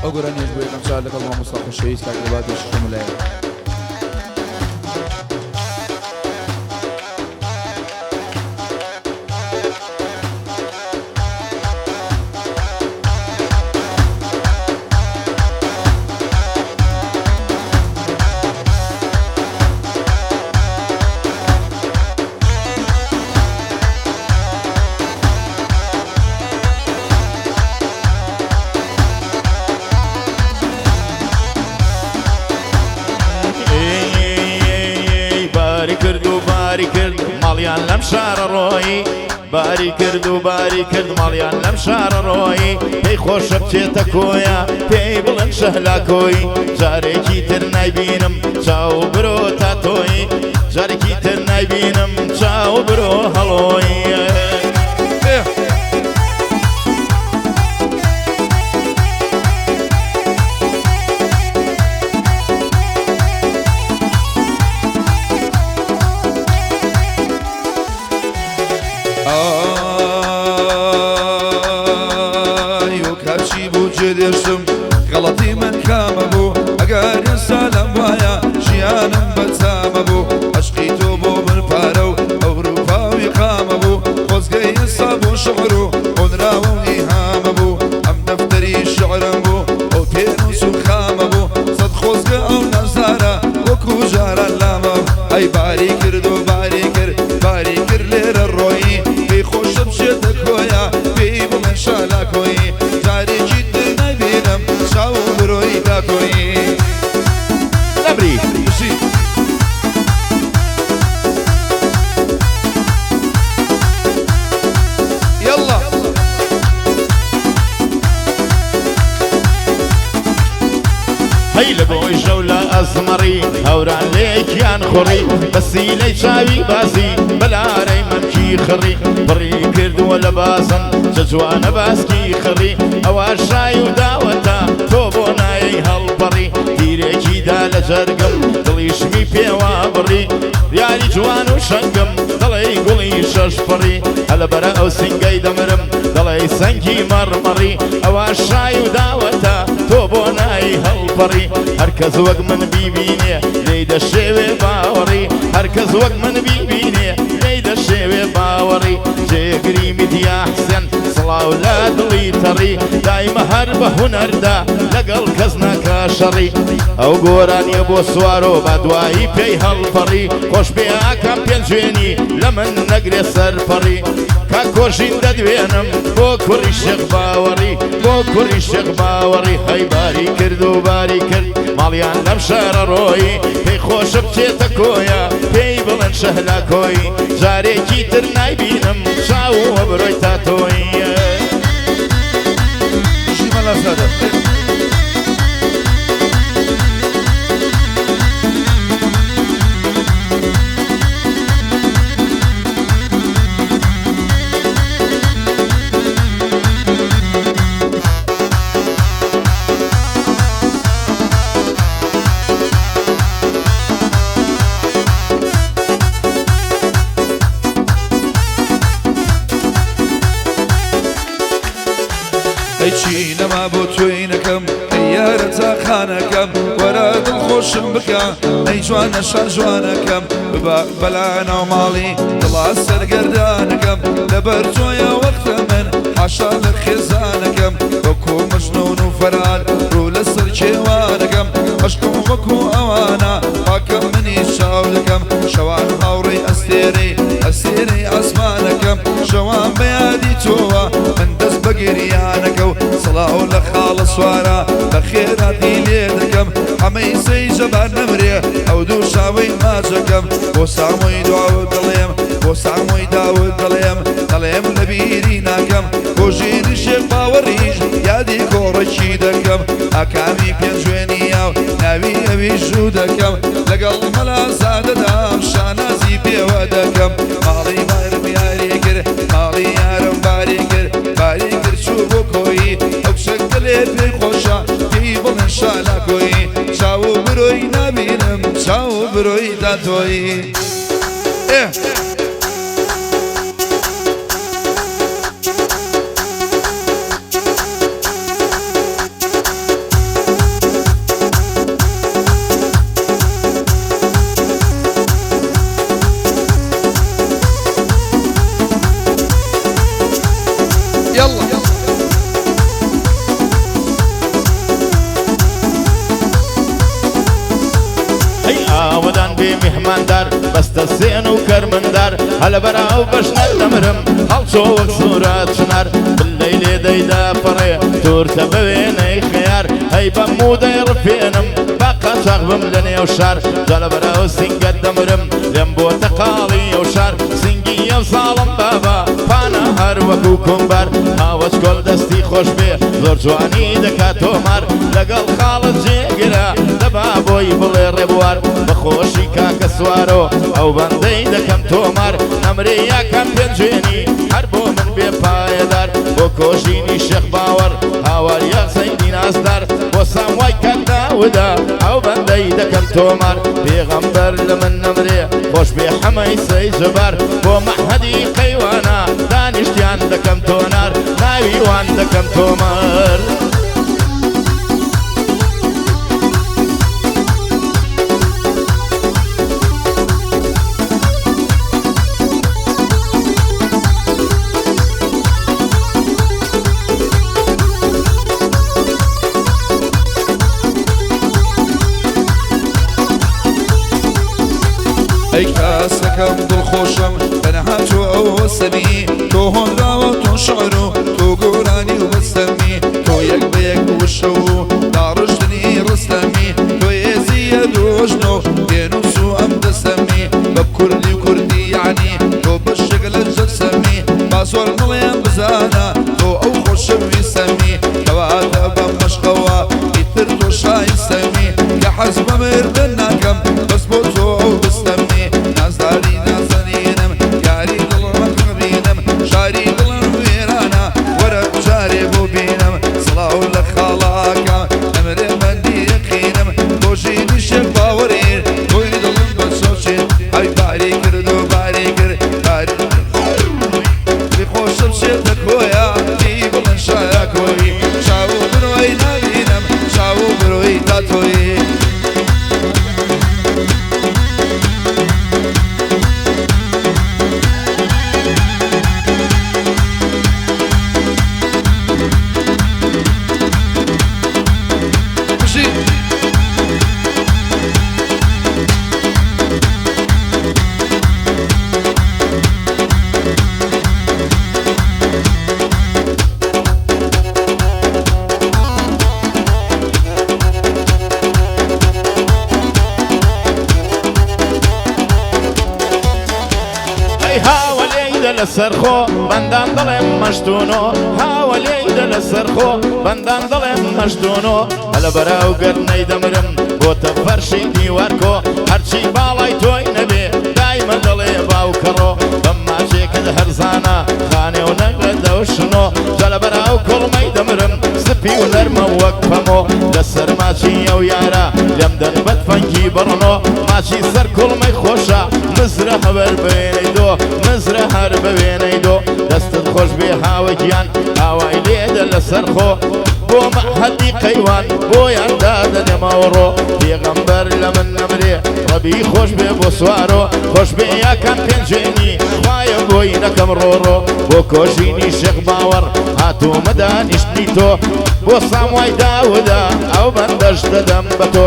ئەو گۆرانیەش بۆ یەکەم جار لەگەڵ مامۆستا خۆشەویست کاک ڕێباز پێشکەشم لایە. باری کرد و باری کرد ماڵیان لەم شارە ڕۆیی باری کرد و باری کرد ماڵیان لەم شارە ڕۆیی پێی خۆشە بچێتە کۆیە پێی بڵێن شەهلا کۆیی جارێکی تر نایبینم چاو برۆ تا تۆیی جارێکی تر نایبینم چاو برۆ هەڵۆیی. ئای و کاچی بوو جێدێشتم غەڵەتی من کامە بوو ئەگەر ئێستا لەم وایە ژیانم بەتامە بوو عەشقی تۆ بۆ من پارە و ئەوروپا و ئیقامە بوو خۆزگەی ئێستا بۆ شعر و هۆنراوە و ئیهامە بوو ئەم دەفتەری شعرم بوو ئەو پێنووس و خامە بوو سەد خۆزگە ئەو نازدارە وەکو جاران لامە ئەی باری کرد و باری کرد باری کرد لێرە ڕۆیی پێی خۆشە بچێتە کۆیە پێی بڵێن شالاکۆیی جارێکی تر نایبینم چاو و برۆی تاتۆیی. نەمری. بژی. یەڵا. هەی لە بۆی ژەو لە ئەزمەڕی هەوران لێکیان خوڕی بە سیلەی چاوی بازی بەلارەی مەمکی خڕی پڕی کردووە لە بازن چە جوانە باسکی خڕی ئەوە شای و داوەتە تۆ بۆ نایەی هەڵپەڕی تیرێکی دا لە جەرگم دڵیشمی پێوە بڕی یاری جوان و شەنگم دەڵێی گوڵی شەش پەڕی هەلە بەرە ئەو سینگەی دەمرم دەڵێی سەنگی مەڕمەڕی ئەوە شای و داوەتە تۆ بۆ نای هەڵپەڕی هەر کەس وەک من بیبینێ لێی دەشێوێ باوەڕی هەر کەس وەک من بیبینێ لێی دەشێوێ باوەڕی جێگری میدیا حسێن سڵاو لە دڵی تەڕی دایمە هەر بە هونەردا لەگەڵ کەس ناکا شەڕی ئەو گۆرانیە بۆ سوارۆ با دوایی پێی هەڵپەڕی خۆش بێ ئاکام پێنجوێنی لە من نەگرێ سەرپەڕی کاک کۆژین دەدوێنم بۆ کوڕی شێخ باوەڕی بۆ کوڕی شێخ باوەڕی هەی باری کرد و باری کرد ماڵیان لەم شارە ڕۆیی پێی خۆشە بچێتە کۆیە پێی بڵێن شەهلا کۆیی جارێکی تر نایبینم چاو و ئەبرۆی تاتۆیی. بژی مەلا سادە. ئەی چی نەما بۆ تۆی نەکەم ئەی یارە تاقانەکەم وەرە دڵخۆشم بکە ئەی جوانە شاژوانەکەم ببە بەلا ناو ماڵی دڵا سەرگەردانەکەم لەبەر تۆیە وەختە من حاشا لە خێزانەکەم وەکو مەجنون و فەرهاد ڕوو لەسەر کێوانەکەم عەشقم وەکو ئەوانە پاکەم منیش چاو دەکەم شەوان هاوڕێی ئەستێرەی ئەستێرەی ئاسمانەکەم شەوان بە یادی تۆوە من دەست بە گریانەکە و سڵاو لە خاڵە سوارە بە خێراتی لێ دەکەم حەمەی سەی جەبار نەمرێ ئەو دوو چاوەی ماچەکەم بۆ سامۆی داود دەڵێم بۆ سامۆی داود دەڵێم دەڵێم لە بیری ناکەم بۆ ژیری شێخ باوەڕیش یادی کۆڕەکی دەکەم ئاکامی پێنجوێنی یاو ناوی ئەویش ژوو دەکەم لەگەڵ مەلا زادەدام شانازی پێوە دەکەم ماڵی مارم یاری کرد ماڵی یارم باری کرد باری کرد چوو بۆ کۆیی ئەو کچە گەلێ پێی خۆشە پێی بڵێن شالاکۆیی چاو و برۆی نابینم چاو و برۆی تاتۆیی ئێ. ئیماندار بەستە سێن و کەرمندار هەلە بەراو بەشنەر دەمرم هەڵچۆ وەک سوورە چنار بلەی لێ دەیدا پەڕێ تورتە بەوێنەی خەیار هەی بەم مودەی ڕفێنم با قاچاخ بم لە نێو شار جا لە بەراو سینگەت دەمرم لێم بۆتە قاڵی ئەو شار سینگی ئەو زاڵم بابا پانە هەر وەکو کۆمبار هاوەچ کۆل دەستی خۆش بێ زۆر جوانی دەکات تۆمار لەگەڵ خاڵت جێگرە دەبا بۆی بڵێ ڕێبوار بەخۆشی کاکە سوارۆ ئەو بەندەی دەکەم تۆمار نەمرێ یاکەم پێنجوێنی هەر بۆ من بێ پایەدار بۆ کۆژینی شێخ باوەڕ هاوار یا زەیدی نازدار بۆ ساموای کاک داودا ئەو بەندەی دەکەم تۆمار پێغەمبەر لە من نەمرێ خۆش بێ حەمەی سەی جەبار بۆ مەحەدی قەیوانە دانیشتیان دەکەم تۆنار ناوی وان دەکەم تۆمار. ئەی کاسەکەم دڵخۆشم تەنها تۆ ئەو سەمی تۆ هۆنراوە تۆ شعر و تۆ گۆرانی و بەستەمی تۆ یەک بە یەک وشە و داڕشتنی ڕستەمی تۆ ێزیە دۆژن و پێنووس و ئەم دەستەمی بە کوردی و کوردی یعنی تۆ بەشێک لە جەسەمی با زۆر نڵێم بزانە تۆ ئەو خۆشەویستەمی کەواتە بەم مەشقەوە ئیتر تۆ شایستەمی کە حەز بە مردن ناکەم بەس بۆ تۆ ئەو بستەمی نازداری نازەنینم یاری دڵم غەمینم شاری دڵم وێرانە وەرە جارێ بۆ بینم سڵاو لە خاڵاکەم ئەمرێ مەندی یەقینم بۆ ژینی شێخ باوەڕین تۆی دڵم بە چۆچین ئەی باری کرد و باری کرد باری خۆشم شێتە کۆیە پێی بڵێن شارا کۆیی چاو و برۆی نابینم چاو و برۆی تاتۆیی. بژی. ئەی هاوە لێیدە لەسەر خۆ بەندان دەڵێم مەشتونۆ هاوە لێیدە لەسەر خۆ بەندان دەڵێم مەشتونۆ هەلە بەراو گەر نەیدەمرم بۆتە فەرشی دیوارکۆ هەرچی باڵای تۆی نەبێ دایمە دەڵێ باوکەڕۆ بەم ماچێکت هەرزانە خانێ و نەگرە شنۆ جا لە بەراو کوڵمەی دەمرم سپی و نەرمە وەک پەمۆ لەسەر ماچی ئەو یارە لێم دەن بە تفەنگی بڕنۆ ماچی سەر کوڵمەی خۆشە مزرە هەبەر بوێنەی دۆ مزرە هەر بوێنەی دۆ دەستت خۆش بێ هاوە گیان ئاوای لێدە لەسەر خۆ بۆ مەحەدی قەیوان بۆیان دادەنێمەوەڕۆ پێغەمبەر لە من نەمرێ ڕەبی خۆش بێ بۆ سوارۆ خۆش بێ یاکان پێنجێنی خوایە بۆی نەکەم ڕۆڕۆ بۆ کۆژینی شێخ باوەڕ هاتوومە دانیشتنی تۆ بۆ ساموای داودا ئەو بەندەش دەدەم بە تۆ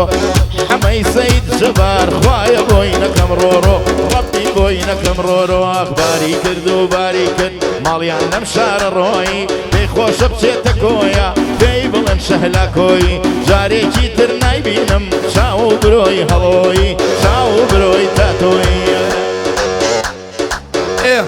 حەمەی سەید جەبار خوایە بۆی نەکەم ڕۆڕۆ ڕەبی بۆی نەکەم ڕۆرۆ ئاخ باری کرد و باری کرد ماڵیان لەم شارە ڕۆیی پێی خۆشە بچێتە کۆیە پێی بڵێن شەهلا کۆیی جارێکی تر نایبینم چاو و برۆی هەڵۆیی چاو و برۆی تاتۆیی. ئێ.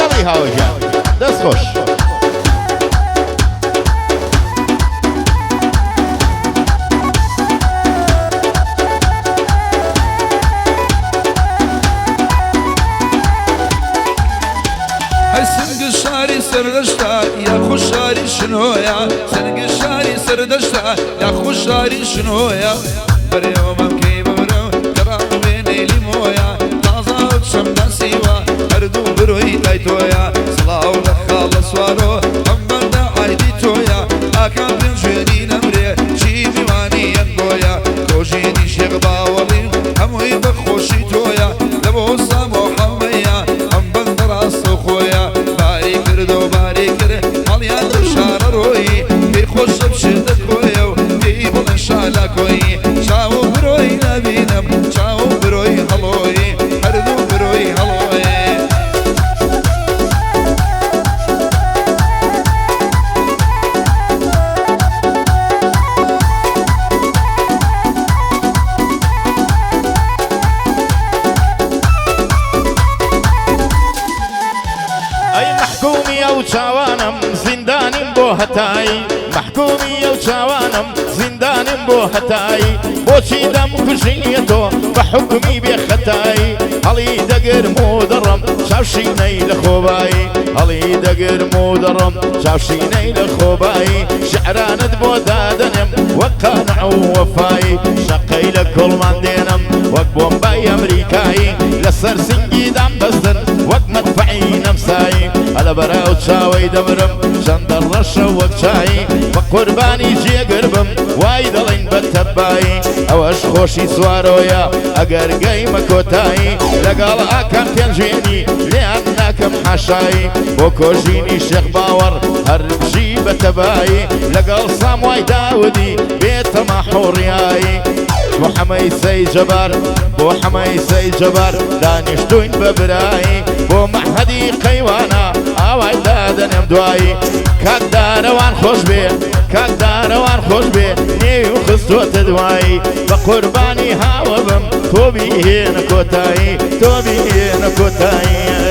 دەڵی هاوە گیان دەست خۆش. هەی سنگ شاری سەردەشتە یاخود شاری شنۆیە سنگ شاری سەر. سەردەشتە یاخود شاری شنۆیە بەرێوە مەمکەی ببرم گەڕام وێنەی لیمۆیە تازە چەم ناسیوە هەردوو برۆی لای تۆیە سڵاو لە خاڵە سوارۆ ئەم بەندە عایدی تۆیە ئاکام پێنجوێنی نەمرێ چی میوانی یەن بۆیە کۆژینی شێخ باوەڕیم هەمووی بە خۆشی تۆیە لە بۆ سامۆ حەمەیە ئەم بەندە ڕاستەوخۆیە باری کردۆ باری کرد ماڵیان لەو شارە ڕۆیی پێی خۆشە بچێتە کۆیە و پێی بڵێن شالاکۆیی چاو و برۆی نابینم چاو و برۆی هەڵۆیی هەردوو برۆی هەڵۆیی. ئەی مەحکومی ئەو چاوانم زیندانیم بۆ هەتایی مەحکومی ئەو چاوانم زیندانیم بۆ هەتایی بۆچی دەمکوژیە تۆ بە حوکمی بێ خەتایی هەڵی دەگرم و دەڕۆم چاوشینەی لە خۆبایی هەڵی دەگرم و دەڕۆم چاوشینەی لە خۆبایی شعرانت بۆ دادەنێم وەک قانع و وەفایی شەقەی لە کۆڵمان دێنم وەک بۆمبای ئەمریکایی لەسەر سنگی دامبەستن وەک مەدفەعی نەمسایی ئەلە بەرەو چاوەی دەمرم چەندە ڕەشە وەک چایی بە قوربانی جێگر بم وای دەڵێن بە تەبایی ئەوەش خۆشی سوارۆیە ئەگەر گەیمە کۆتایی لەگەڵ ئاکام پێنجوێنی لێیان ناکەم حاشایی بۆ کۆژینی شێخ باوەڕ هەر بژی بە تەبایی لەگەڵ ساموای داودی بێ تەماح و ڕیایی بۆ حەمەی سەی جەبار بۆ حەمەی سەی جەبار دانیشتوین بە برایی بۆ مەحەدی قەیوانە ئاوای دادەنێم دوایی کاک دارەوان خۆش بێ کاک دارەوان خۆش بێ نێوی و خستۆتە دوایی بە قوربانی هاوە بم تۆ بیهێنە کۆتایی تۆ بیهێنە کۆتایی.